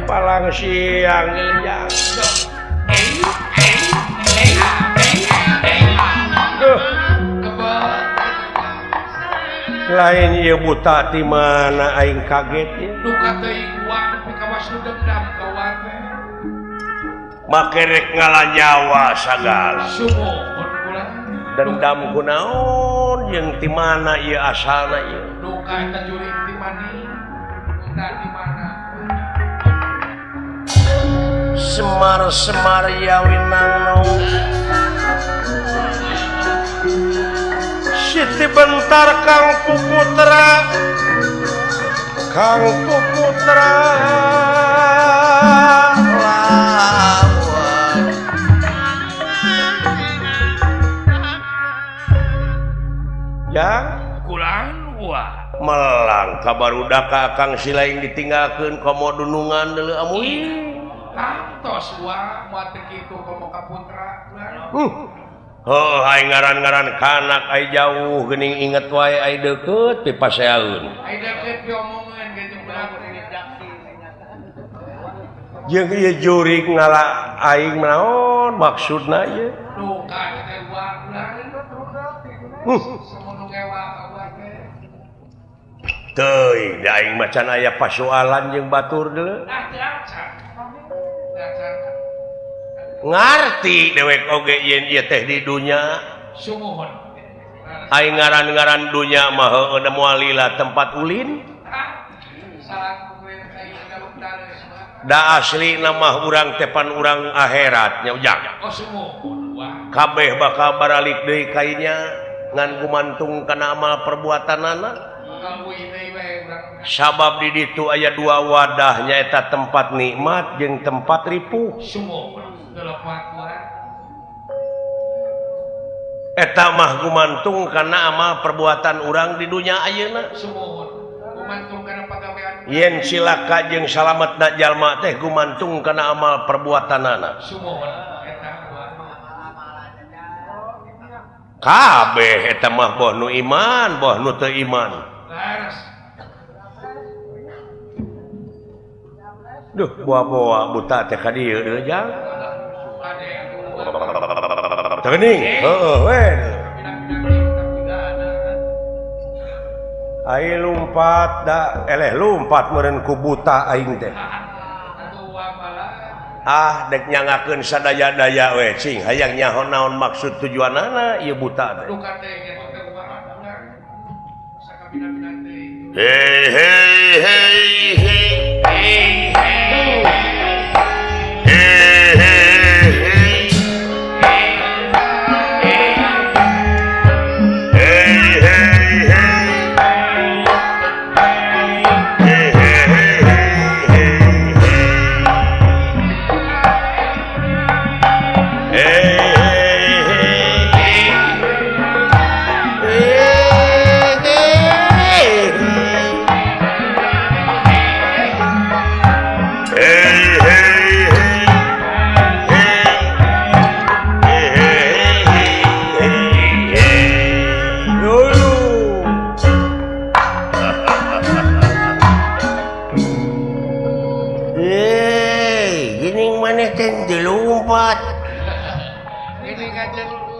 Palang siang jang. Duh. Lain ieu buta ti mana aing kaget ieu. Duka teuing wa nepi ka wasu dendam ka wa teh. Make rek ngalanyawa sagala. Sumuhun kula. Dendam kunaon jeung ti mana ieu asalna ieu? Duka eta jurig ti mani. Buta ti mana? Semar-semar ya winangno. Siti bentar Kang Puputra. Kang Puputra lawan. Jang kulan wah. Melang kabarudak ka Kang Silaing ditinggalkeun komo dunungan deuleu amuy. Kantos wa moal teu kitu komo ka putra. Heuh aing ngaran-ngaran kanak ai jauh geuning inget wae ai deukeut pipaseaeun. Ai deukeut diomongeun ge jeung budak. Jeung ieu jurig ngala aing naon maksudna ieu? Duka teh wa ulah. Semono ngewa ka wa teh. Teuing da aing mah can aya pasoalan jeung batur deuleu. Ah teu acan. Ngarti dewek oge yen ieu teh di dunya. Sumuhun. Aing ngaran-ngaran dunya mah heueuh moal lila tempat ulin. Da asli mah urang teh pan urang akhirat nya ujang. Kabeh bakal baralik deui ka inya ngan gumantung kana amal perbuatanana. Sabab di ditu aya dua wadah nyaeta tempat nikmat jeung tempat ripuh. Eta mah gumantung kana amal perbuatan urang di dunya ayeuna. Yen cilaka jeung salametna jalma teh gumantung kana amal perbuatanana. Kabeh eta mah boh nu iman, boh nu teu iman. Duh, boa-boa buta teh ka dieu deui jang. Teuning, heueuh we. Ai lumpat da eleh lumpat meureun ku buta aing teh. Ah dek nyangakeun sadaya-daya we cing hayang nyaho naon maksud tujuanana ieu buta teh. Hey hey hey hey hey hey hey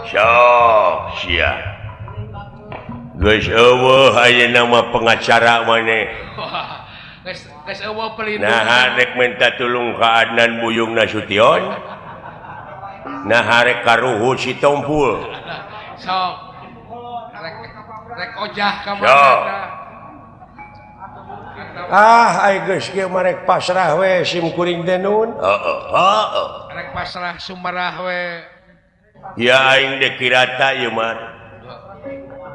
Sok sia. Geus eueuh ayeuna mah pengacara maneh. Geus eueuh pelindung. Nah rek minta tulung ka Adnan Buyung Nasution. Nah rek ka Ruhut Sitompul. Sok. Rek ojah ka mana. Ah ai geus kieu mah rek pasrah we sim kuring teh nun. Heeh heeh. Rek pasrah sumarah we. Ya aing dek kirata ieu mah.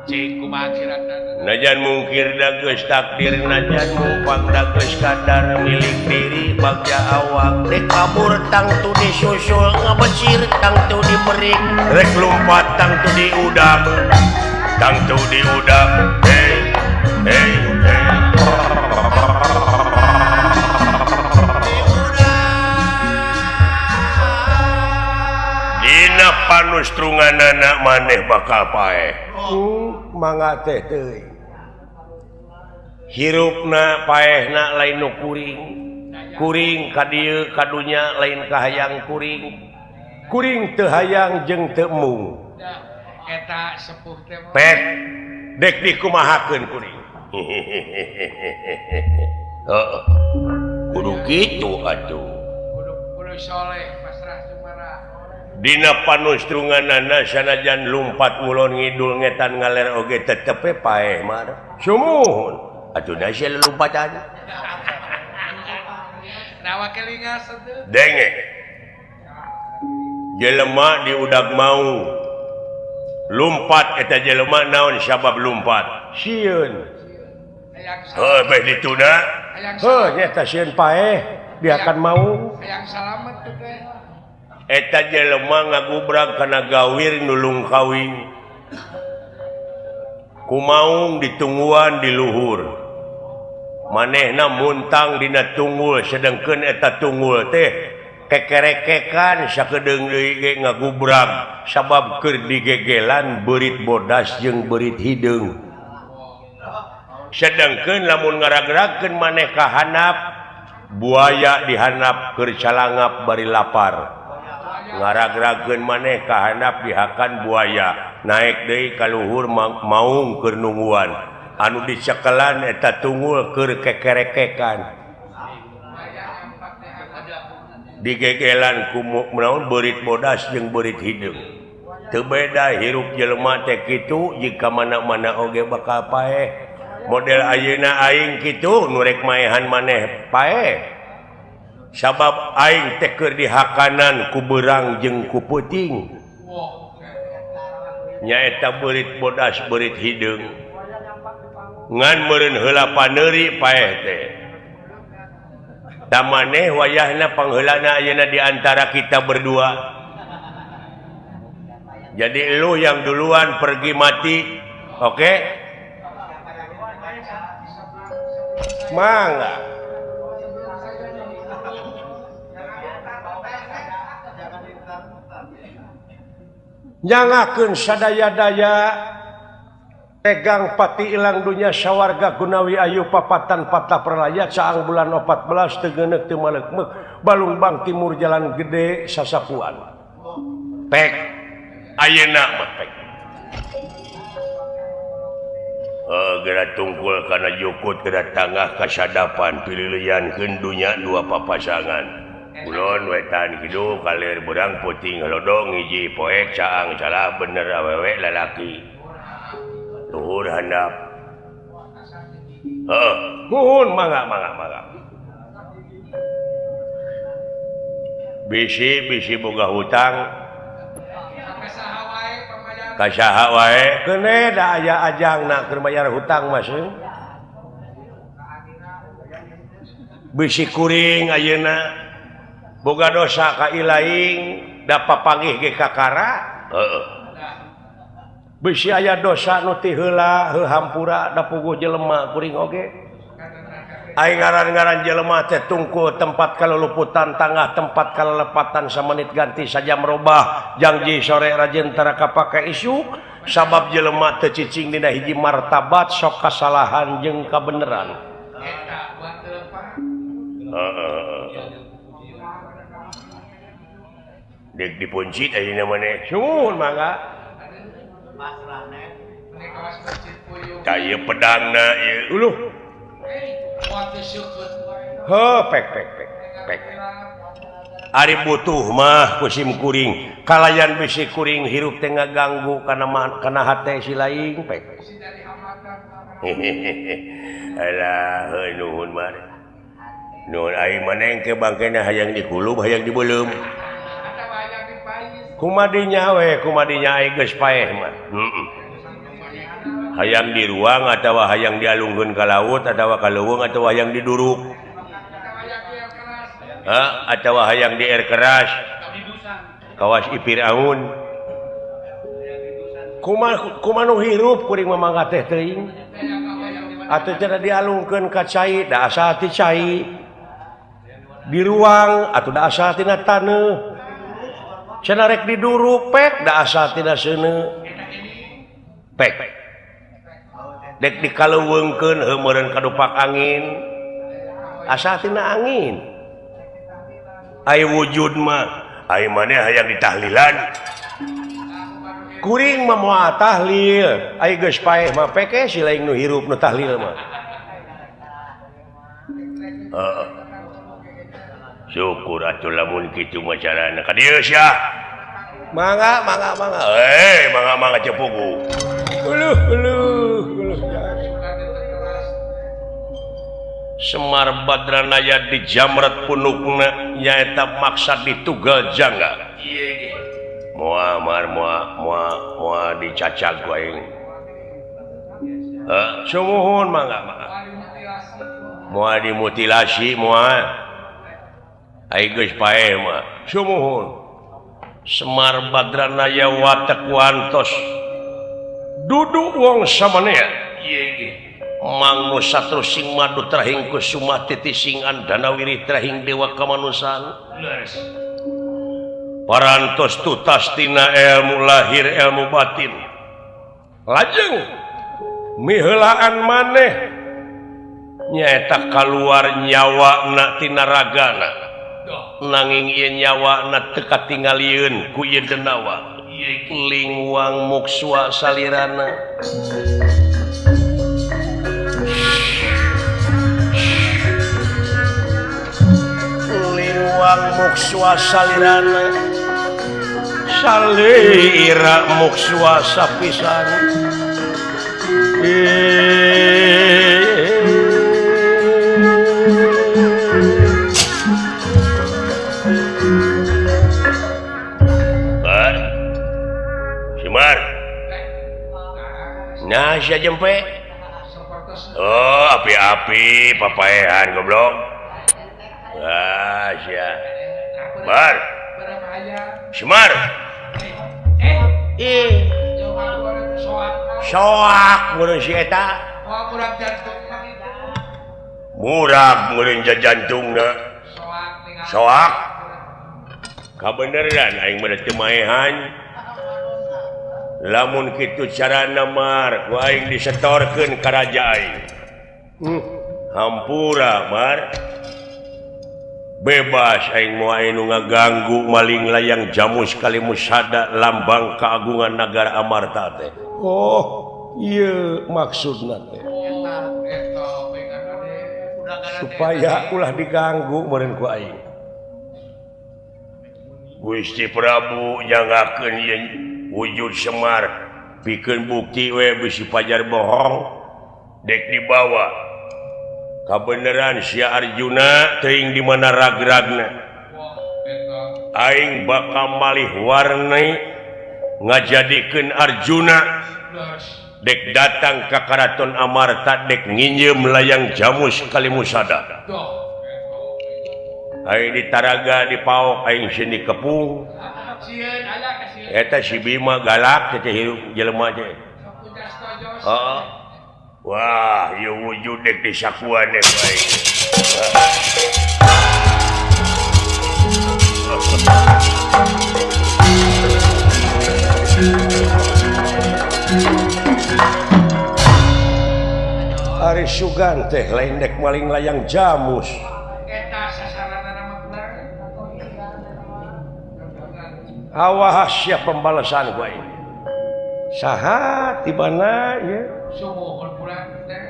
Cing kumaha kirata? Najan mungkir da geus takdir najan mupang da geus kadar milik diri bagja awak dek kabur tangtu disusul ngabecir tangtu diberik rek lumpat tangtu diudak tangtu diudak hey hey hey. Dina panustrunganana maneh bakal paeh. Mangga teh teuing. Hirupna paehna lain nu kuring. Kuring ka dieu ka dunya lain kahayang kuring. Kuring teu hayang jeung teu embung. Eta sepuh teh. Pek dek dikumahakeun kuring. Heeh. Kudu kitu atuh. Kudu soleh pasrah sumarah. Dina panustrunganana sanajan lumpat ngulon ngidul ngetan ngaler oge tetep we paeh mah. Sumuhun. Atuh da sia lulumpatan. Nawa kelingas atuh. Denge. Jelema diudag mau. Lumpat eta jelema naon sabab lumpat? Sieun. Heuh beh dituna. Heuh nya eta sieun paeh dia akan mau. Hayang salamet teh. Eta jelema ngagubrag kana gawir nulung kawin. Kumaung ditungguan di luhur. Manehna muntang dina tunggul sedengkeun eta tunggul teh kekerekekan sakedeung deui ge ngagubrag sabab keur digegelan beurit bodas jeung beurit hideung. Sedengkeun lamun ngaragragkeun maneh ka handap buaya dihandap keur calangap bari lapar. Ngaragragkeun maneh ka handap dihakan buaya naek deui ka luhur maung keur nungguan anu dicekelan eta tunggul keur kekerekekan digegelan ku naon beurit bodas jeung beurit hideung teu beda hirup jelema teh kitu jika mana-mana oge bakal paeh model ayeuna aing kitu nu rek maehan maneh paeh sabab aing teh keur dihakanan ku beurang jeung ku peuting nyaeta beurit bodas beurit hideung ngan meureun heula paneuri paeh teh da maneh wayahna pangheulana ayeuna di antara kita berdua jadi lu yang duluan pergi mati oke okay? Mangga nyangakeun sadaya-daya tegang pati ilang dunya sawarga gunawi ayu papatan patah perlaya caang bulan 14 teu geuneuk teu maleukmeuk Balungbang Timur Jalan Gede Sasapuan pek ayeuna mah pek geura tungkul kana jukut geura tangah kasadapan pililiankeun dunya dua papasangan kulon wetan kidul kalir berang puting lodong hiji poek caang salah bener awewe lalaki luhur handap heuh nuhun mangga mangga mangga bisi bisi boga hutang ka saha wae keune da aya ajangna keur bayar hutang mah seuh bisi kuring ayeuna boga dosa ka ilaing da papanggih ge kakara heeh bisi aya dosa nu ti heula heuh hampura da puguh jelema kuring oge aing ngaran-ngaran jelema teh tungkul tempat kaluluputan tangah tempat kalelepatan samenit ganti sajam robah janji sore rajin tara kapake isuk sabab jelema teu cicing dina hiji martabat sok kasalahan jeung kabeneran eta buat leumpang heeh dek dipuncit ayeuna maneh suhun mangga tah ieu pedangna ieu uluh heuh pek pek pek pek ari butuh mah ku sim kuring kalayan bisi kuring hirup teh ngaganggu kana kana hate si laing pek alah heuh nuhun mah nuhun aing maneh ke bangkena hayang dikulub hayang dibeuleum kumadinya we kumadinya aing geus paeh mah heeh hayang di ruang atawa hayang dialungkeun ka laut atawa ka leuweung atawa hayang diduruk ha atawa hayang di air keras kawas Ipiraun kumaha kumaha nu hirup kuring mah mangga teh teuing atuh cenah dialungkeun ka cai da asal ti cai di ruang atuh da asal tina taneuh cenah rek diduruk pek da asal tina seuneu pek dek dikaleuweungkeun heuh meureun kadupak angin asal tina angin Ai wujud mah ai maneh hayang ditahlilan. Kuring mah moal tahlil, ai geus paeh mah peke si lain nu hirup nu tahlil mah. Heeh. Syukur atuh lamun kitu mah carana. Ka dieu sia. Mangga mangga mangga. Eh, mangga mangga cepugu. Uluh uluh uluh. Semar Badranaya di jamret punukna nyaeta maksad ditugal jangga. Moal mar moal moal moal dicacag ku aing. Heuh, sumuhun mangga mangga. Moal dimutilasi moal. Aing geus paeh mah. Sumuhun. Semar Badranaya watek wantos. Duduk wong samanea. Mang nu satru sing madu trahing kusuma titising andanawiri trahing dewa kamanusan. Parantos tutas tina ilmu lahir ilmu batin. Lajeng miheulaan maneh nyaeta kaluar nyawana tina ragana. Nanging ieu nyawana teu katingalieun ku ieu denawa. Lingwang mukswa salirana. Lingwang mukswa salirana. Salira mukswa sapisan. Bar. Simar. Nah, sia jempe. Oh, api-api papaehan goblok. Ah, sia. Bar. Semar. Ih. Soak meureun si eta. Murag meureun jantungna. Soak. Kabeneran aing mah teu maehan. Lamun kitu carana mar, ku aing disetorkeun ka raja aing. Hampura mar. Bebas aing moal anu ngaganggu maling layang jamus kalimusada lambang keagungan nagara Amarta teh. Oh, ieu maksudna teh. Supaya ulah diganggu meureun ku aing. Gusti Prabu nyangakeun ieu wujud Semar pikeun bukti we bisi pajar bohong dek dibawa. Kabeneran sia Arjuna teuing di mana rag-ragna. Aing bakal malih warni ngajadikeun Arjuna dek datang ka Karaton Amarta dek nginjeum layang jamus kalimusada. Aing ditaraga dipaok aing sieun dikepung. Eta si Bima galak teh hirup jelema teh. Heeh. Wah, ieu wujud dek disakuan dek aing. Ari sugan teh lain dek maling layang jamus. Eta sasaranana mah kurang. Awas sia pembalasan ku aing. Saha tibana ieu? Sumuhun kurang teh.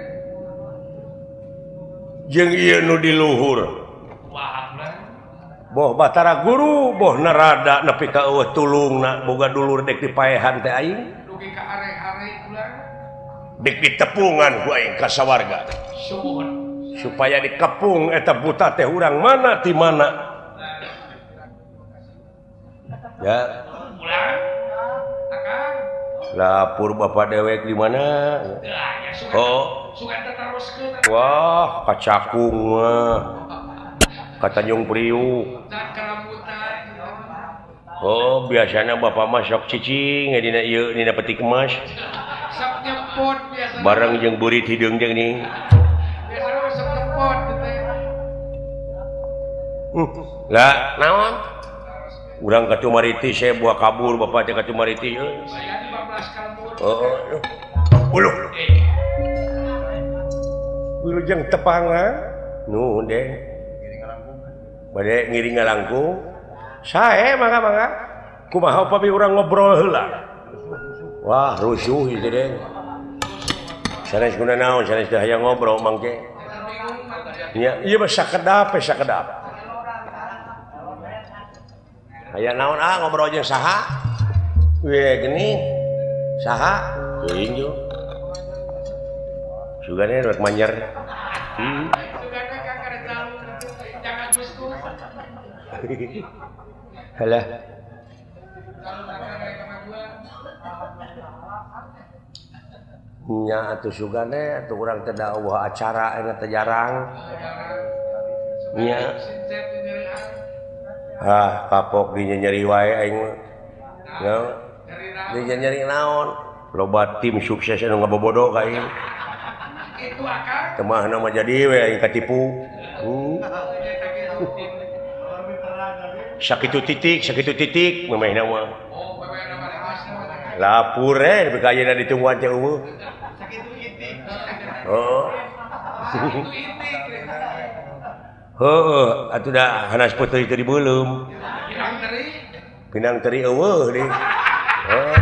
Jeung ieu nu di luhur. Wah, kurang. Boh Batara Guru, boh Narada nepi ka eueuh tulungna boga dulur dek dipaehan teh aing. Dugi ka are-are kurang. Dek ditepungan ku aing ka sawarga. Sumuhun. Supaya dikepung eta buta teh urang mana ti mana. Ya. Lapur bapak dewek di mana? Oh. Wah, kacakung mah. Ka Tanjung Priuk. Oh, biasanya bapak mah sok cicing dina ieu dina peti kemas. Bareng jeung burit hideung jeung nih. Lah, naon? Urang ka Cumariti saya buah kabur bapak teh ka Cumariti. Oh, uluh. Wilujeng tepangan. Nuhun deh. Bade ngiring ngalangkung. Sae mangga mangga. Kumaha upami urang ngobrol heula. Wah, rusuh ieu teh. Sanes guna naon, sanes teh hayang ngobrol mangke. Nya, ieu mah sakedap we sakedap. Hayang naon ah ngobrol jeung saha? We geuning. Saha? Teuing yo. Sugane rek manjer. Sugane ka karejalu jangan gustus. Halah. Nya atuh sugane atuh urang teh da eueuh acara ayeuna teh jarang. Nya. Ah, kapok dinyeri wae aing mah. Nya. Dinyeri naon? Loba tim sukses anu ngabobodo ka aing. Kitu akang. Temahna mah jadi we aing katipu. Sakitu titik memehna mah. Lapur eh nepi ka ayeuna ditungguan teh eueuh. Sakitu itik. Heeh. Heeh, atuh da hanas putih teu dibeuleum. Pinang teri. Pinang teri eueuh deui. Heeh.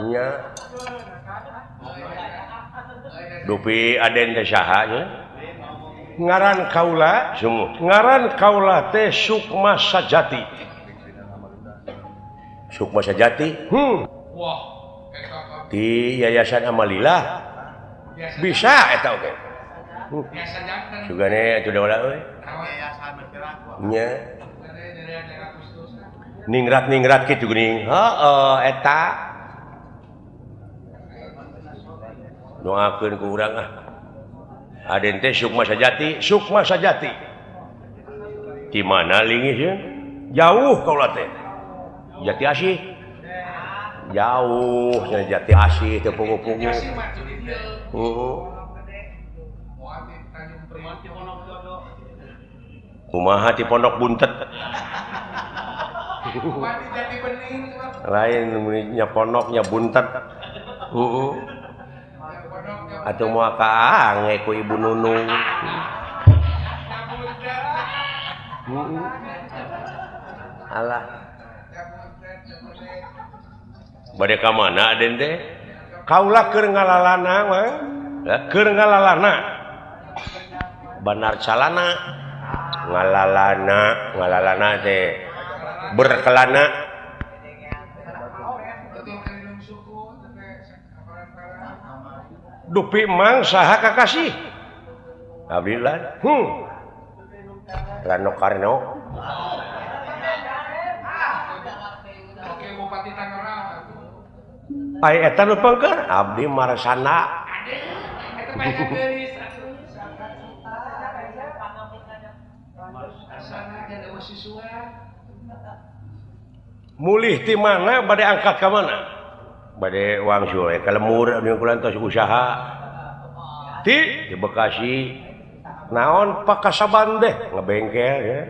Nya. Dupi Aden teh saha nya? Ngaran kaula, sungguh. Ngaran kaula teh Sukma Sajati. Sukma Sajati? Wah. Di Yayasan Amalilah. Bisa eta oge. Sugane atuh da ulah euy. Nya. Ningrat-ningrat kitu geuning. Heeh, eta. Doakeun ku urang ah. Aden teh Sukma Sajati, Sukma Sajati. Di mana linggih sieun? Jauh kaula teh. Jati Asih. Jauh nya Jati Asih teu pugu-pugu. Heeh. Kumaha ti Pondok Buntet? Lain nya pondoknya buntet. Heeh. Atuh moal kaange ku Ibu Nunung. Alah. Bade ka mana Aden teh? Kaula keur ngalalana mah. Keur ngalalana. Banar calana. Ngalalana, ngalalana teh berkelana. Dupi mang saha kakasih? Abdi lah. Rano Karno. Ai eta nu pengker? Abdi Marsana. Mulih ti mana bade angkat ka mana? Bade wangsul ka lemur abdi kula tos usaha. Ti di Bekasi. Naon pakasaban deh ngebengkel ya.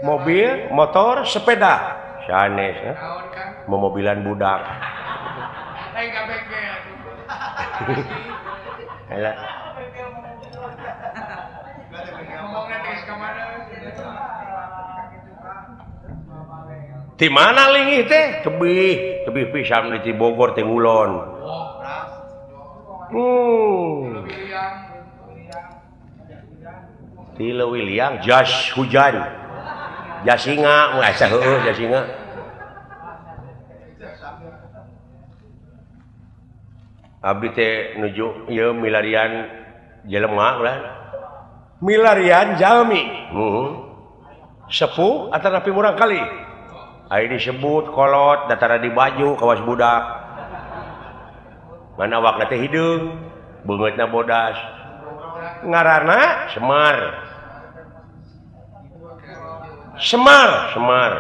Mobil, motor, sepeda. Sanes ya. Momobilan budak. Alah. Di mana linggih teh? Tebih, tebih pisan di Bogor teh ngulon. Ti Leuwi Liang jas hujan. Jasinga, asa heueuh jasinga. Abdi teh nuju ieu milarian jelema ulah. Milarian jalmi. Heeh. Sepuh atanapi murang kali? Ai disebut kolot datara di baju kawas budak. Mana awakna teh hideung, beungeutna bodas. Ngaranna Semar. Semar, Semar.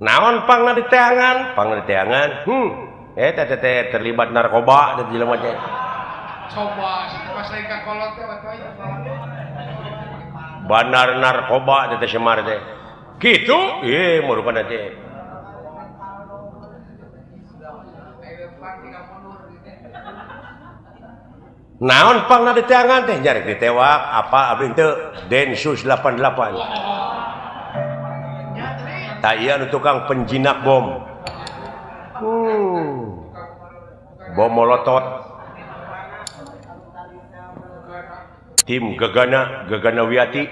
Naon pangna diteangan? Pangna diteangan. Eta teh terlibat narkoba teh jelema teh. Coba pas lain ka kolot teh batuh. Bandar narkoba teh Semar teh. Gitu? Iya, merupakan teh. Naon pangna diteangan teh nyarek ditewak apa abdi teu Densus 88. Tah ieu anu tukang penjinak bom. Bom molotot. Tim Gegana Gegana Wiati.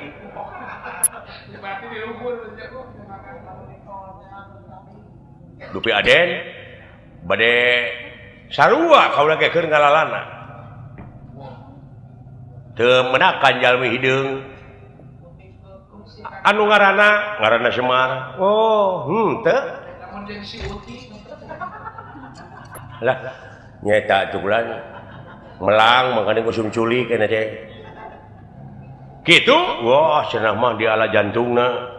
Dupi Aden bade sarua kaula ge keur ngalalana. Teu menakan jalmi hideung. Anu ngaranna ngaranna Semar. Oh, henteu. Lah, nyaeta atuh bulan melang mangkane usum culik kana teh. Kitu? Wah, cenah mah diala jantungna.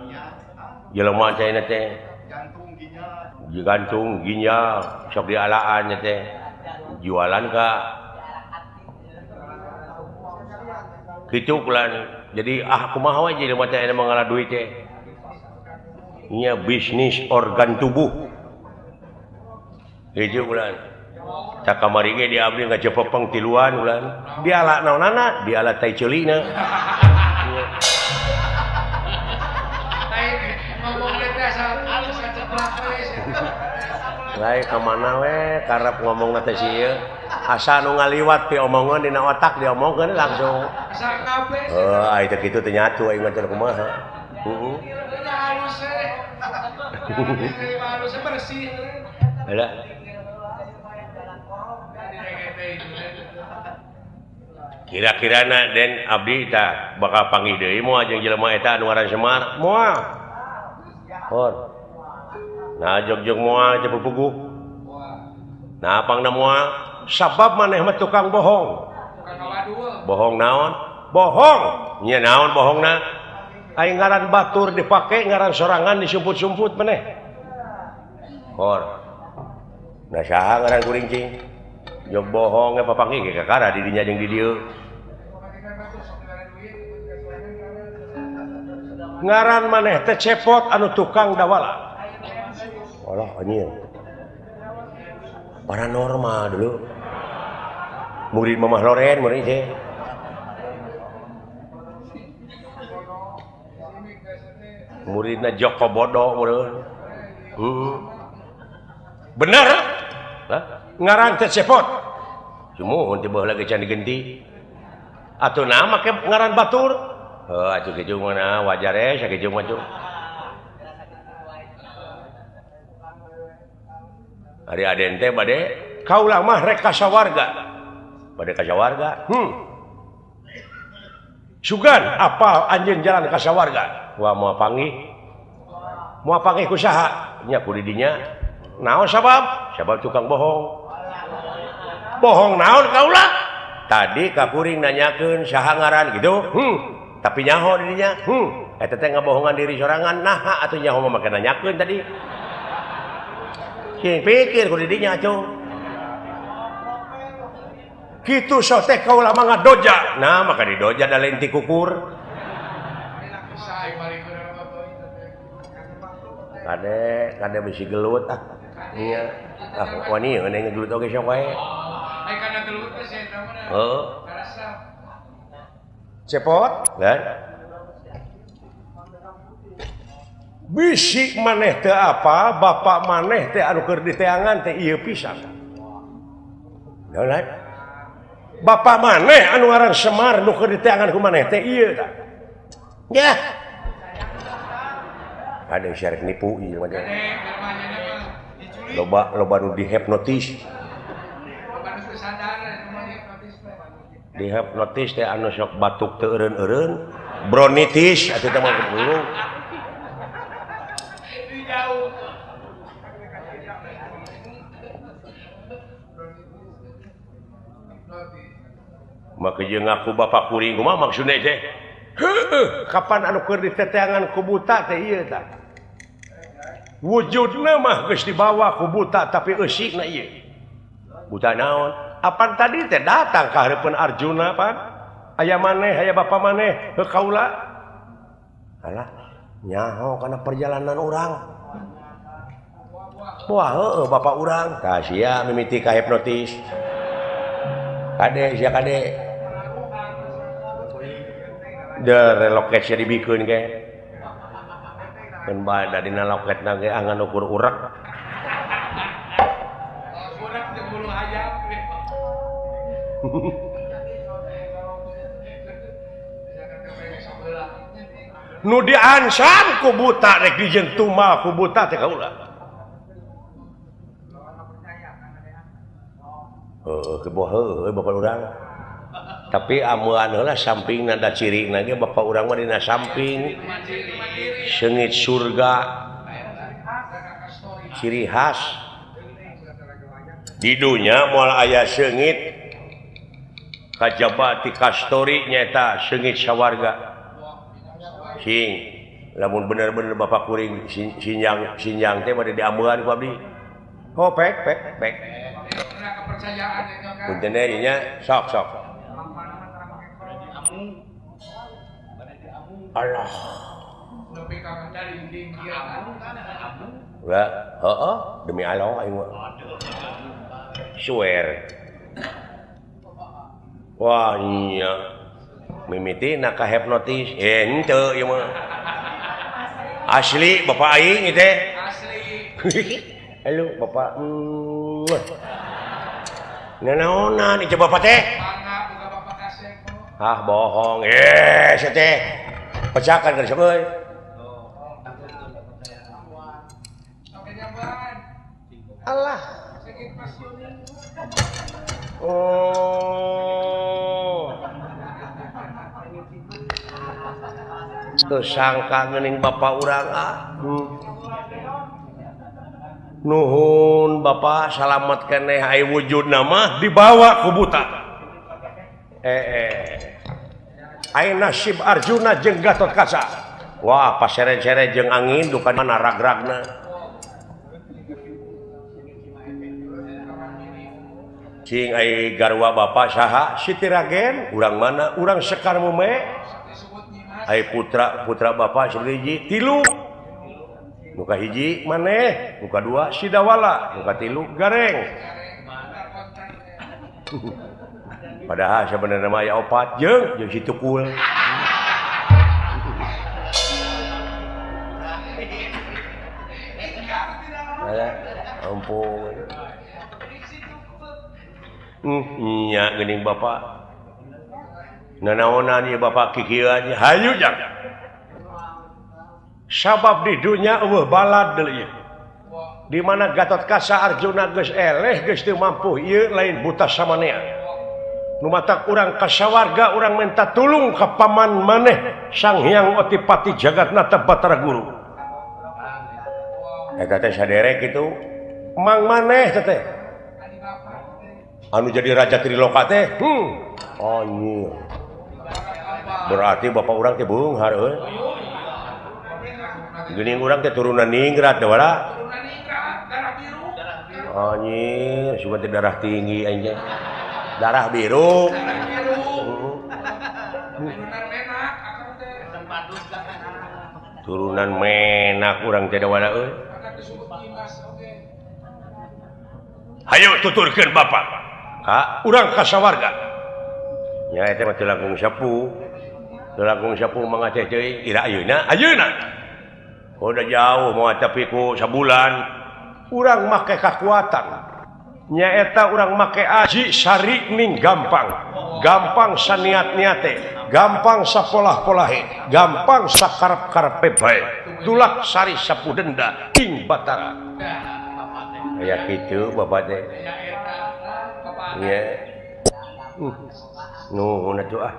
Jelema teh teh. Jantung ginjal sok dialaan nya teh. Jualan ka kitu kulan. Jadi ah kumaha we jelema teh aya mangala duit teh. Nya bisnis organ tubuh. Kitu kulan. Cak kamari ge di abdi ngajepepeng tiluan kulan. Diala naonana? Diala tai ceulina. Lain ka mana we karep ngomongna teh si ieu. Asa nu ngaliwat piomongan dina otak diomongkeun langsung. Asa kabeh. Heuh, ai teh kitu teh nyatu aing mah teh kumaha. Heeh. Lah. Kira-kirana Den abdi tah bakal panggih deui moal jeung jelema eta anu ngaran Semar. Moal. Hor. Nah jog-jog moal teh pupuguh. Nah pangna moal sabab maneh mah tukang bohong. Bohong naon? Bohong. Nya naon bohongna? Aing ngaran batur dipake ngaran sorangan disumput-sumput maneh. Hor. Nah saha ngaran kuring cing? Jog bohong ge papanggih ge kakara di dinya jeung di dieu. Ngaran maneh teh cepot anu tukang dawala. Alah anjir. Paranormal dulu. Murid Mamah Loren murid teh. Muridna Joko Bodo murid. Bener? Hah? Ngaran teh cepot. Cumuhun teh baheula ge can digenti. Atuh naha make ngaran batur? Heuh atuh kitu mah wajar we sakitu mah tuh. Ari Aden teh bade kaula mah rek ka sawarga. Bade ka sawarga. Sugan apal anjeun jalan ka sawarga. Wah moal panggih. Moal panggih ku saha? Nya ku di dinya. Naon sabab? Sabab tukang bohong. Bohong naon kaula? Tadi ka kuring nanyakeun saha ngaran gitu. Tapi nyaho di dinya. Eta teh ngabohongan diri sorangan naha atuh nyaho mah make nanyakeun tadi. Pikir ku di dinya atuh. Kitu sok teh kaula mah ngadoja. Nah, maka didoja da lain ti kukur. Kade, kade bisi gelut ah. Iya. Ah, wani euy ngegelut oge sok wae. Ai kana gelut teh sia eta mah. Heeh. Cepot, kan? Bisi maneh teh apa, bapak maneh teh anu keur diteangan teh ieu pisan. Naon? Bapak maneh anu ngaran Semar nu keur diteangan ku maneh teh ieu tah. Yah. Ada syarek nipu ieu mah. Loba loba nu dihipnotis. Dihipnotis teh anu sok batuk teu eureun-eureun, bronitis atuh teh mah dulu. Maka jeung ngaku bapak kuring kumaha maksudna teh? Heueuh, kapan anu keur diteteangan ku buta teh ieu tah. Wujudna mah geus dibawa ku buta tapi eusina ieu. Buta naon? Apan tadi teh datang ka hareupeun Arjuna pan? Aya maneh, aya bapa maneh, heuh kaula. Alah, nyaho kana perjalanan urang. Wah, heueuh bapa urang. Tah sia mimiti ka hipnotis. Kade sia kade. De reloket sia dibikeun ge. Keun bae da dina loketna ge angan ukur urek. Urek jeung bulu hayam. Nu diansam ku buta rek dijieun tumal ku buta teh kaula. Heuh keboh heuh bapak urang. Tapi amuan heula sampingna da cirina ge bapak urang mah dina samping. Seungit surga. Ciri khas. Di dunya moal aya seungit kajaba ti kastori nyaeta seungit sawarga. Sing lamun bener-bener bapak kuring sinjang sinjang teh bade diambean ku abdi. Oh pek pek pek. Punten nya sok sok. Allah. Ulah, heeh, demi Allah aing mah. Swear. Wah nya. Mimiti na ka hipnotis henteu ieu mah. Asli bapak aing ieu teh. Asli. Halo bapak. Nanaonan ieu bapak teh? Ah bohong. Eh sia teh. Pecakan ka euy. Allah. Oh. Tersangka geuning bapak urang ah. Nuhun bapak salamet keneh ai wujudna mah dibawa ku buta. Ai nasib Arjuna jeung Gatotkaca. Wah pasere-sere jeung angin duka mana ragragna. Cing ai garwa bapak saha Siti Ragen urang mana urang Sekar Mume. Ai putra putra bapak hiji tilu. Muka hiji maneh, muka dua Sidawala, muka tilu Gareng. Padahal sebenarnya mah aya opat jeung jeung si Tukul. Ampun. Nya geuning bapak. Nanaonan ieu bapak kikieuan hayu jang. Sabab di dunya eueuh balad deui ieu. Di mana Gatotkaca Arjuna geus eleh geus teu mampu ieu lain buta samanea. Nu matak urang ka sawarga urang minta tulung ka paman maneh Sang Hyang Otipati Jagatnata Batara Guru. Eta teh saderek kitu. Mang maneh teh. Anu jadi raja Triloka teh. Anjir. Berarti bapak urang teh beunghar euy. Geuning urang teh turunan ningrat teh wala. Turunan ningrat, darah biru. Anjir, sugan teh darah tinggi aing teh. Darah biru. Darah biru. Turunan menak akang teh. Turunan menak urang teh wala euy. Hayu tuturkeun bapak. Ka urang ka sawarga. Nya eta mah teu langkung sepuh. Teu langkung sepuh mangga teh teuing ira ayeuna ayeuna. Udah jauh moal tapi ku sabulan. Urang make kakuatan. Nyaeta urang make aji sari ning gampang. Gampang saniat-niate, gampang sapolah-polahe, gampang sakarep-karepe bae. Tulak sari sapu denda ing Batara. Aya kitu bapak teh. Nya. Nuhun atuh ah.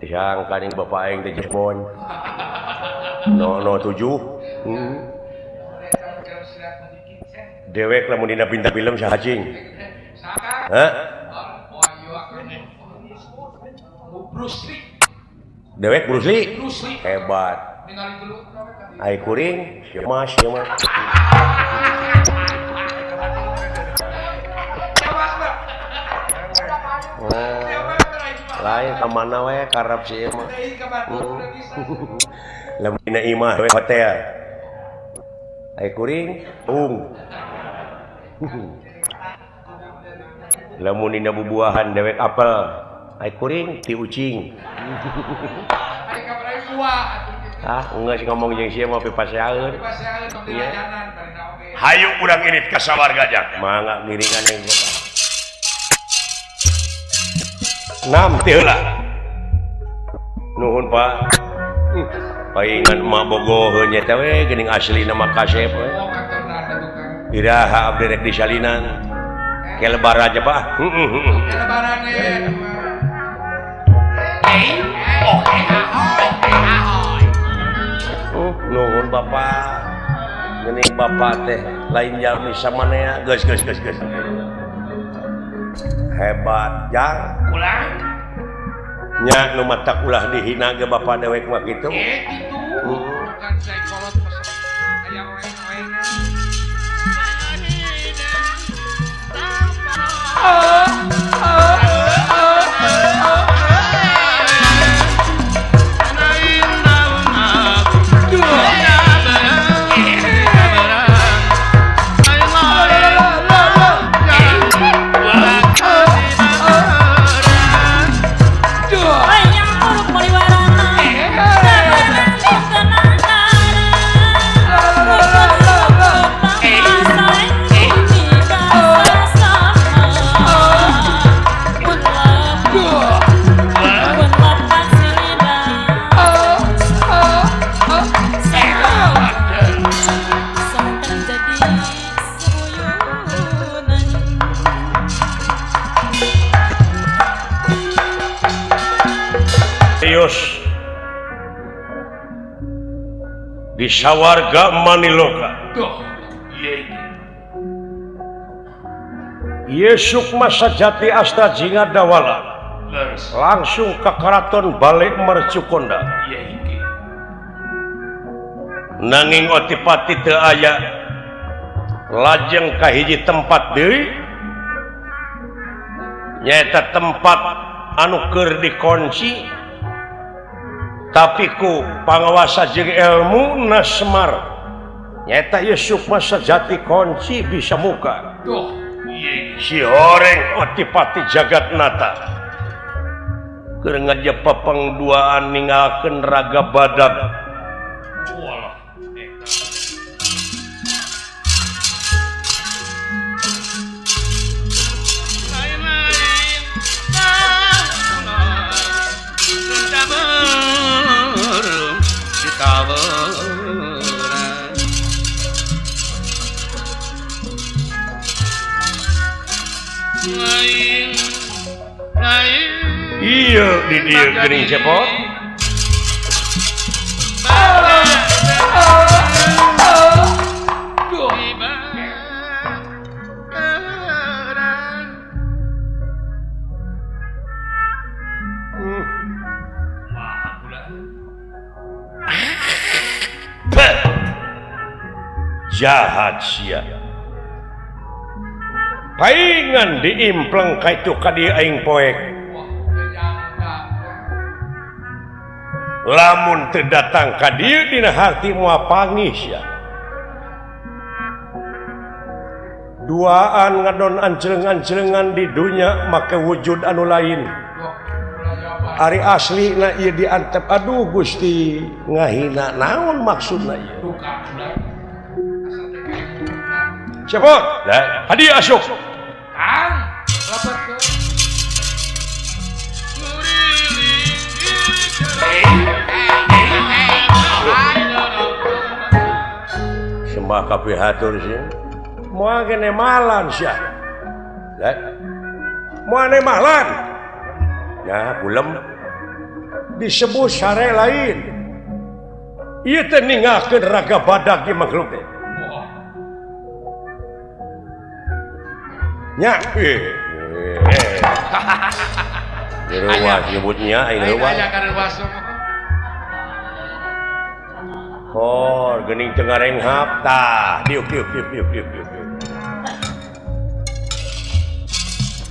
Disangka ning bapak aing teh jepon. 007. Dewek lamun dina bintang film saha cing? Hah? Dewek Bruce Lee? Hebat. Ai kuring si Mas ieu mah. Lain ka mana we karep si ieu mah. Lamun dina imah we hotel. Ai kuring ung. Lamun dina bubuahan dewek apel ai kuring ti ucing. Ai kabrai buah atuh kitu. Ah, geus ngomong jeung sia mah pipaseaeun. Pipaseaeun tong dilajanan barina oge. Hayu urang irit ka sawarga jang. Mangga ngiringan jeung gua. Nam teh heula. Nuhun Pak. Paingan emak bogoheun nya teh we geuning aslina mah kasep we. Iraha abdi rek disalinan. Ke lebaran aja Pak. Heeh. Ke lebaran we. Oh, nuhun Bapak. Geuning Bapak teh lain jalmi samanea. Geus geus geus geus. Hebat jang. Ulah. Nya nu matak ulah dihina ge Bapak dewek mah kitu. Kitu. Bukan psikolog aya oeng-oengan. Di sawarga Maniloka. Ieu Sukma Sajati Asta Jinga Dawala langsung ke Keraton Balik Mercukonda. Nanging Otipati teu aya lajeng ka hiji tempat deui nyaeta tempat anu keur dikunci tapi ku pangawasa jeung ilmu na Semar nyaeta ieu Sukma Sajati kunci bisa muka. Si horeng Otipati Jagatnata keur ngajepepeng duaan ninggalkeun raga badag. Iya di dieu geuning cepot. Jahat sia. Paingan diimpleng ka itu ka dieu aing poek. Lamun teu datang ka dieu dina harti moal pangih sia. Duaan ngadon anjlengan-anjlengan di dunya make wujud anu lain. Ari aslina ieu diantep aduh Gusti ngahina naon maksudna ieu. Cepot, hadiah asup. Kang, lebat ke. Sembah kapihatur sih. Moal gene malan sia. Moal ne malan. Ya, kulem disebut sare lain. Ieu teh ninggalkeun raga badag di makhluk teh. Nya, Ruas nyebutnya aing ruas. Hor geuning teu ngarenghap tah diuk diuk diuk diuk diuk diuk.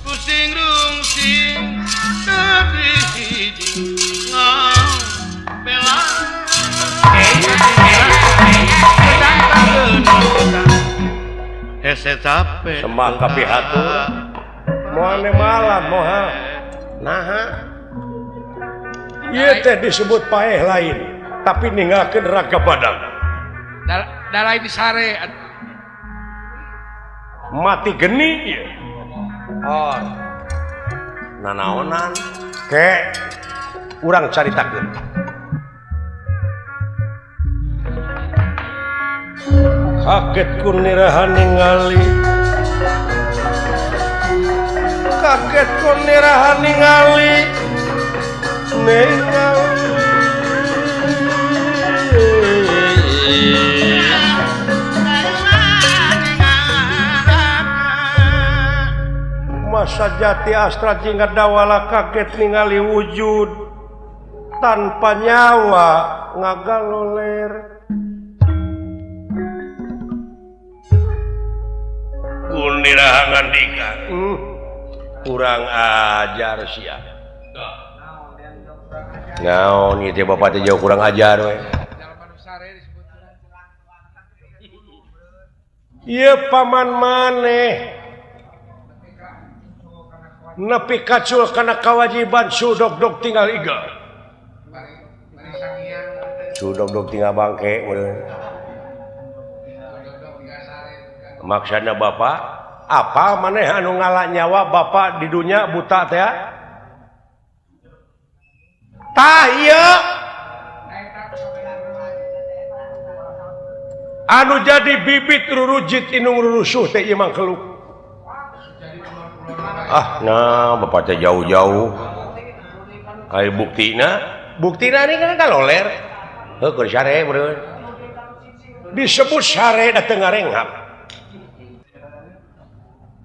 Pusing rungsing tapi hiji ngabela. Hese capek sembah kapihatur. Moal malam moha. Naha. Ieu teh disebut paeh lain, tapi ninggalkeun raga badag. Da lain sare. Mati geni ieu. Oh. Nanaonan ke urang caritakeun. Kaget ku nirahan ningali. Kaget ku nirahan ningali. Ningali. Masa jati astra jingga dawala kaget ningali wujud tanpa nyawa ngagaloler. Kunirahan ngandika. Kurang ajar sia. Naon ieu teh bapak teh jauh kurang ajar we. Ieu paman maneh nepi kacul kana kawajiban sudog-dog tinggal iga. Sudog-dog tinggal bangke meureun. Maksana bapak apa maneh anu ngala nyawa bapak di dunia buta teh? Tah ieu anu jadi bibit rurujit inung rurusuh teh ieu mangkeluk. Ah, nah bapak teh jauh-jauh. Ai buktina, buktina ini kan kaloler. Heuh keur sare meureun. Disebut sare da teu ngarenghap.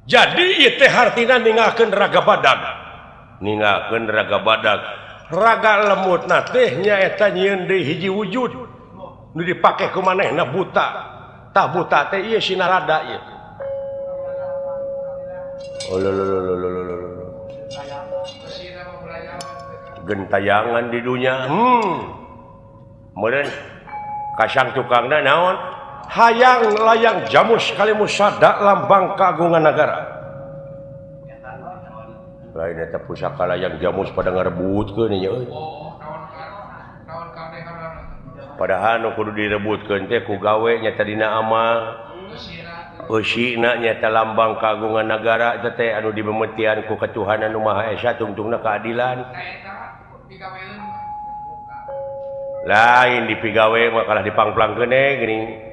Jadi ieu teh hartina ninggalkeun raga badag. Ninggalkeun raga badag. Raga lemutna teh nyaeta nyieun deui hiji wujud. Nu dipake ku manehna buta. Tah buta teh ieu sinarada ieu. Oh, gentayangan di dunia. Meureun kasang tukangna naon? Hayang layang jamus kalimusada lambang kagungan negara. Lain eta pusaka layang jamus pada ngarebutkeun nya euy. Padahal nu kudu direbutkeun teh ku gawe nya tadina amal. Eusina nyata lambang kagungan negara eta teh anu dibemetian ku ketuhanan nu Maha Esa tungtungna keadilan. Lain dipigawe mah kalah dipangplangkeun geuning.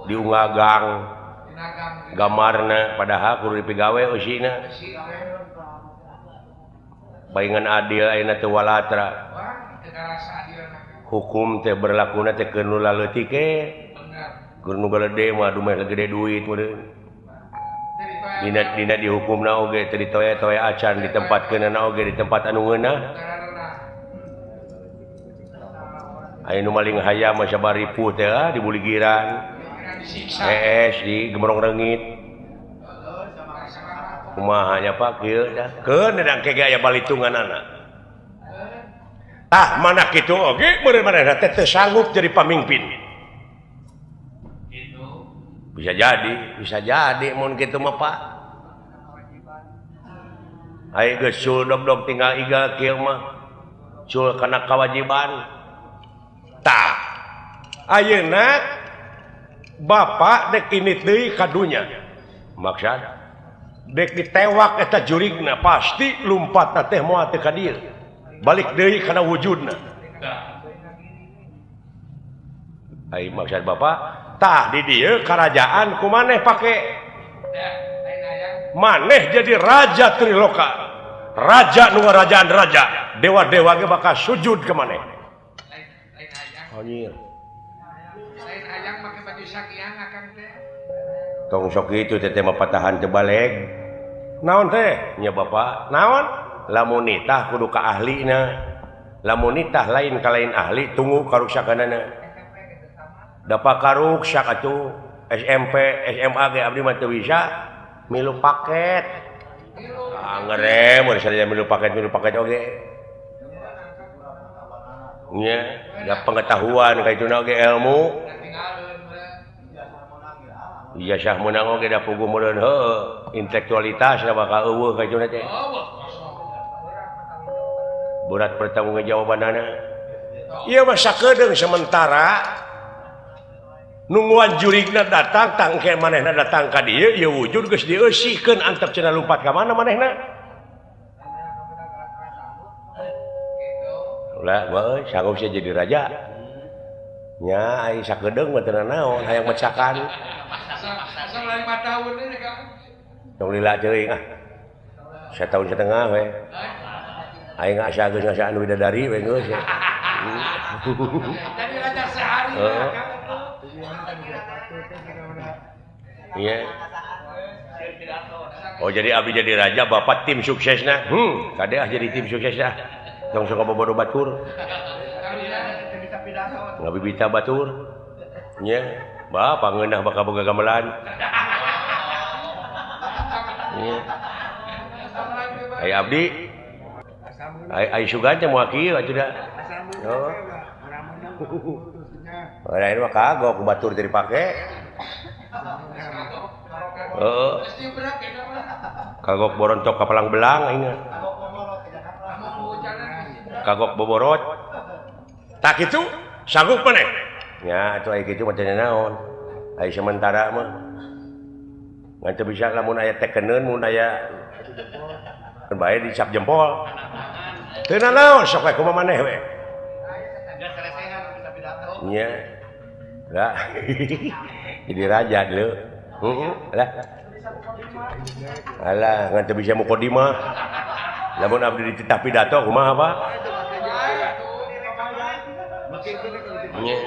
Diungagang gambarna padahal kudu dipigawe eusina. Baingan adil ayeuna teu walatra. Hukum teh berlakuna teh keur nu laleutik ge. Keur nu galede mah dumeh gede duit meureun. Dina dihukumna oge teu ditoe-toe acan ditempatkeunana oge di tempat anu ngeunah. Aya nu maling hayam mah sabar ripuh teh di buligiran. Hees di gemrong reungit. Kumaha nya Pak kieu dah. Keun dedang ke ge aya balitunganana. Tah mana kitu oge meureun manehna teh teu sanggup jadi pamimpin. Bisa jadi mun kitu mah Pak. Ayo geus cul dog-dog tinggal iga kieu mah. Cul kana kawajiban. Tah. Ayeuna bapak dek init deui ka dunya. Maksad dek ditewak eta jurigna pasti lumpatna teh moal teu ka dieu. Balik deui kana wujudna. Ai maksad bapak tah di dieu karajaan ku maneh pake maneh jadi raja Triloka, raja nu ngarajaan raja, dewa-dewa ge bakal sujud ke maneh. Anjir. Lain hayang make baju sakiang akang teh. Tong sok kitu teh mah patahan teu baleg. Naon teh? Nya bapak, naon? Lamun nitah kudu ka ahlina. Lamun nitah lain ka lain ahli tunggu karuksakanana. Dapat karuksak atuh SMP, SMA ge abdi mah teu bisa milu paket. Angere mun sadaya milu paket oge. Nya, da pengetahuan ka ituna oge ilmu. Ijazah meunang oge da puguh meureun heueuh intelektualitas da bakal eueuh ka juna teh. Berat pertanggungjawabanana. Ieu mah sakedeung sementara nungguan jurigna datang tangke manehna datang ka dieu ieu wujud geus dieusikeun antep cenah lumpat ka mana manehna. Ulah bae sanggup sia jadi raja. Nya ai sakedeung mah teu naon hayang mecakan. 5 tahun ini Kang. Tong lila teuing ah. Satahun setengah we. Aing asa geus ngasaan widadari we geus. Jadi raja sehari Kang. Iya. Oh jadi abdi jadi raja, bapak tim suksesna. Kade ah jadi tim suksesna. Tong sok bobodo batur. Ngabibita batur. Nya, bapak ngeunah bakal boga gamelan. Nya. Ai abdi. Ai sugan teh moal kieu atuh da. Oh. Lain mah kagok batur teu dipake. Heeh. Kagok borontok ka palang belang aing. Kagok boborot. Tak kitu sanggup maneh? Nya atuh aya kitu mah teu naon. Ai sementara mah ngan teu bisa lamun aya tekeneun mun aya kan bae dicap jempol. Teu naon sok we kumaha maneh we. Nya. Lah. Jadi raja dulu. Heeh, lah. Alah, ngan teu bisa mukadimah. Lamun abdi dititah pidato kumaha, Pak? Nya.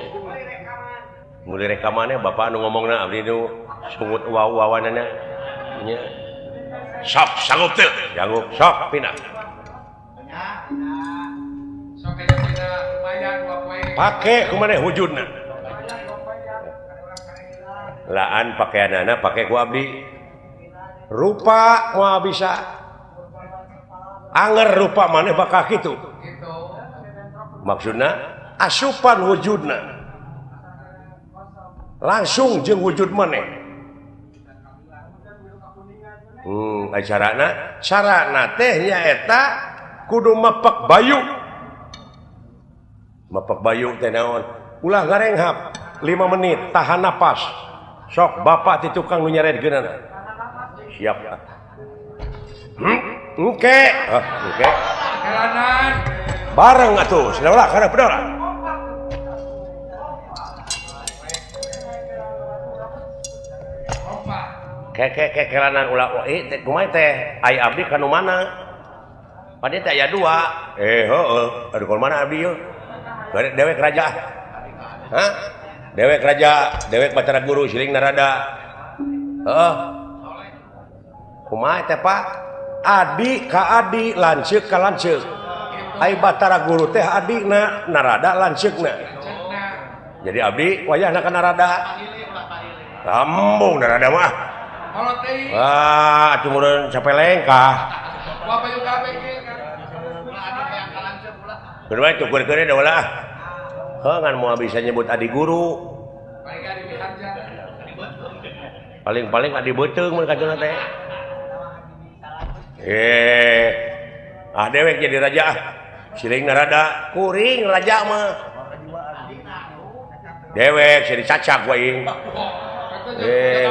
Mulai rekamannya bapak anu ngomongna abdi nu sungut waw-wawanana. Nya. Sok sanggup teu? Sanggup, sok pindah. Sok pindah lumayan dua poe. Pake kumaha wujudna. Laan pakaianana pake ku abdi. Rupa moal bisa. Anger rupa maneh bakal kitu. Maksudna asupan wujudna. Langsung jeung wujud maneh. Carana carana teh nyaeta kudu mepek bayu. Mepek bayu teh naon? Ulah ngarenghap 5 menit tahan napas. Sok bapak ti tukang nu nyaredkeunana. Siap. Engke. Ah, engke. Jalanan. Bareng atuh, ulah kana bedola. Kekekekelanan ulah teh kumaha teh? Ai abdi ka nu mana? Padi teh aya 2. Heueuh, aduh ka mana abdi yeuh? Dewek raja. Hah? Dewek raja, dewek Batara Guru siling Narada. Heeh. Kumaha teh, Pak? Adi ka adi, lanceuk ka lanceuk. Ai Batara Guru teh adina, Narada lanceukna. Jadi abdi wayahna ka Narada. Lambung Narada mah. Wah, atuh meureun sampai lengkah. Kudu bae tukur-keun da ulah. Heuh ngan moal bisa nyebut adi guru. Paling-paling adi beuteung mun kacuna teh. Ah dewek jadi raja ah. Siling Narada, kuring raja mah. Dewek sia dicacak ku aing.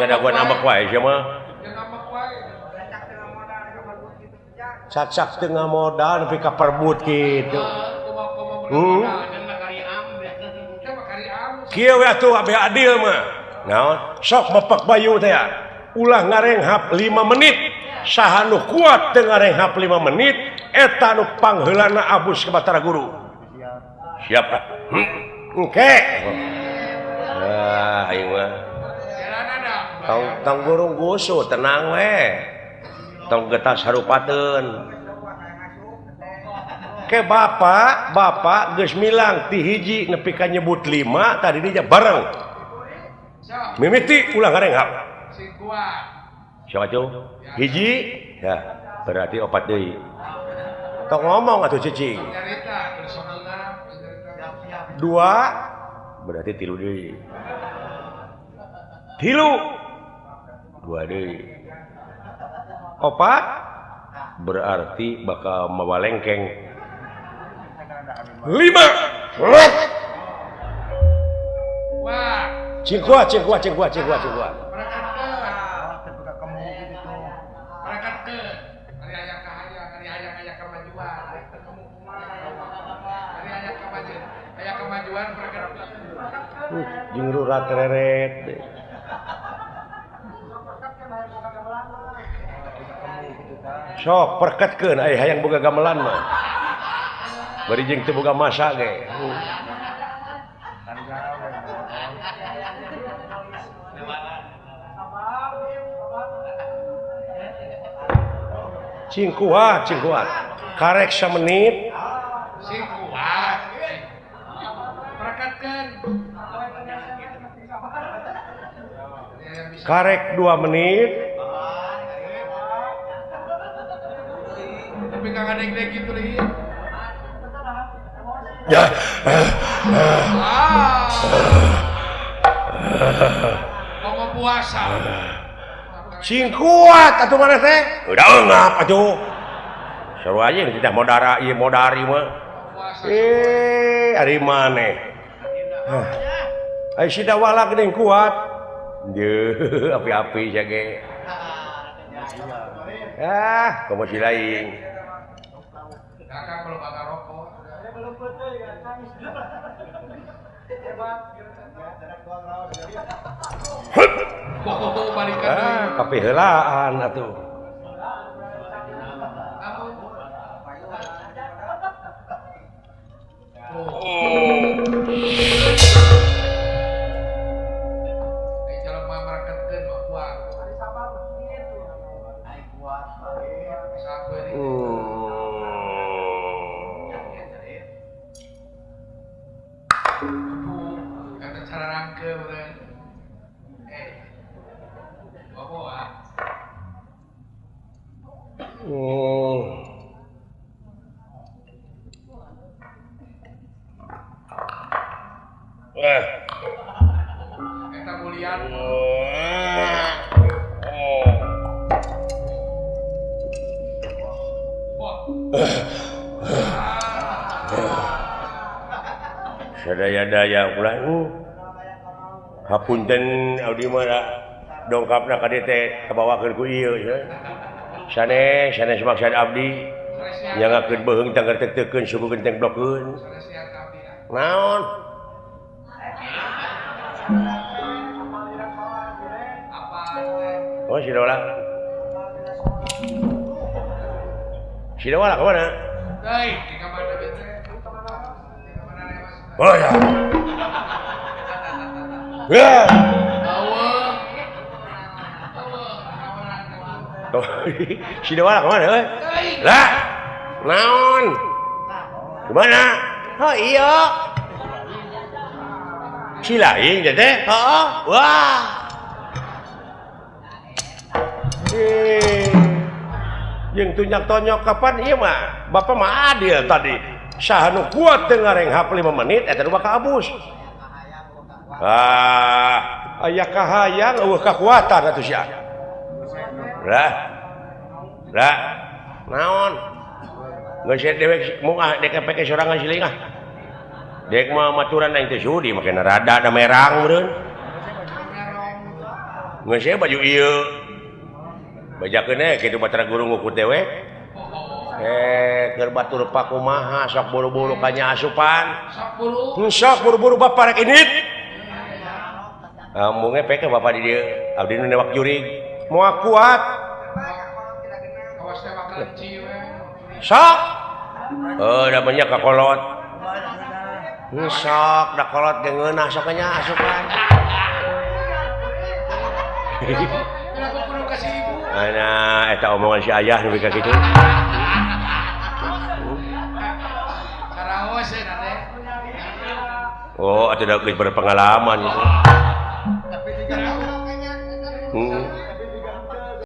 Ngadaguan ambek wae sia mah. Cacak teu ngamodal nepi ka perbut kitu. Kieu we atuh abeh adil mah. Naon? Sok mepek bayu teh. Ulah ngarenghap 5 menit. Saha nu kuat teu ngarenghap 5 menit eta nu pangheulana abus ka Batara Guru. Siap. Engke. Ah, aing mah. Tong gurung gusuh tenang we. Tong getas harupateun. Ke bapak, bapak geus milang ti hiji nepi ka nyebut 5 tadi dinya bareng. Mimiti ulah ngarenghap. Sing kuat. Siapa tuh? Hiji, ya berarti 4 deui. Tong ngomong atuh cicing. 2 berarti 3 deui. 3 Dua deui. Opat berarti bakal mawa lengkeng. 5. Wah. Cing kuat, cing kuat, cing kuat, cing kuat, cing kuat. Berangkatkeun. Ari aya kahayang, ari aya kemajuan. Ari aya kemajuan, aya kemajuan berangkatkeun. Jeung rurat reret. Sok perketkeun aya hayang boga gamelan mah. Bari jeung teu boga masa ge. Cing kuat, cing kuat. Karek samenit. Cing kuat. Perketkeun. Karek 2 menit. Tapi kagak deg-deg gitu nih. Ya. Mau puasa. Sing kuat atuh maneh teh. Udah ngap atuh. Seru aja tidak mau darah ieu mau dari mah. Ari maneh. Ai si dawala geuning kuat. Deuh, api-api sia ge. Ah, komo si lain. Kakak kalau bakar rokok. Ah, tapi heulaan atuh. Sadaya-daya ulah hapunten abdi mah dongkapna ka dieu teh kabawakeun ku ieu sanes sanes maksad abdi nyangakeun beuheung tangger teuk-teukeun suku genteng blokeun naon. Oh si Dola. Si Dola kemana? Oh ya. Ya. Si Dola kemana? Lah. Naon? Kemana? Oh iya. Si lain teh. Heeh. Wah. Jeung tunjak tonyok kapan ieu mah? Bapak mah adil tadi. Saha nu kuat teu ngarenghap 5 menit eta nu bakal abus. Ah, aya kahayang eueuh kakuatan atuh sia. Lah. Lah. Naon? Geus dewek mung ah dek peke sorangan siling ah. Dek mah maturan aing teh sudi make rada da merang meureun. Geus baju ieu. Bajakeun we kitu batara guru ngukur dewek. Keur batur pakumaha sok buru-buru kanya asupan. Sok buru-buru bapak rek indit. Ambungnya peke bapak di dieu, abdi nu newak jurig. Moal kuat. Sok. Oh, da banyak kakolot. Sok da kolot ge ngeunah sok nya asupan. Ana eta omongan si ayah nu ka kitu. Oh, atuh da geus berpengalaman gitu.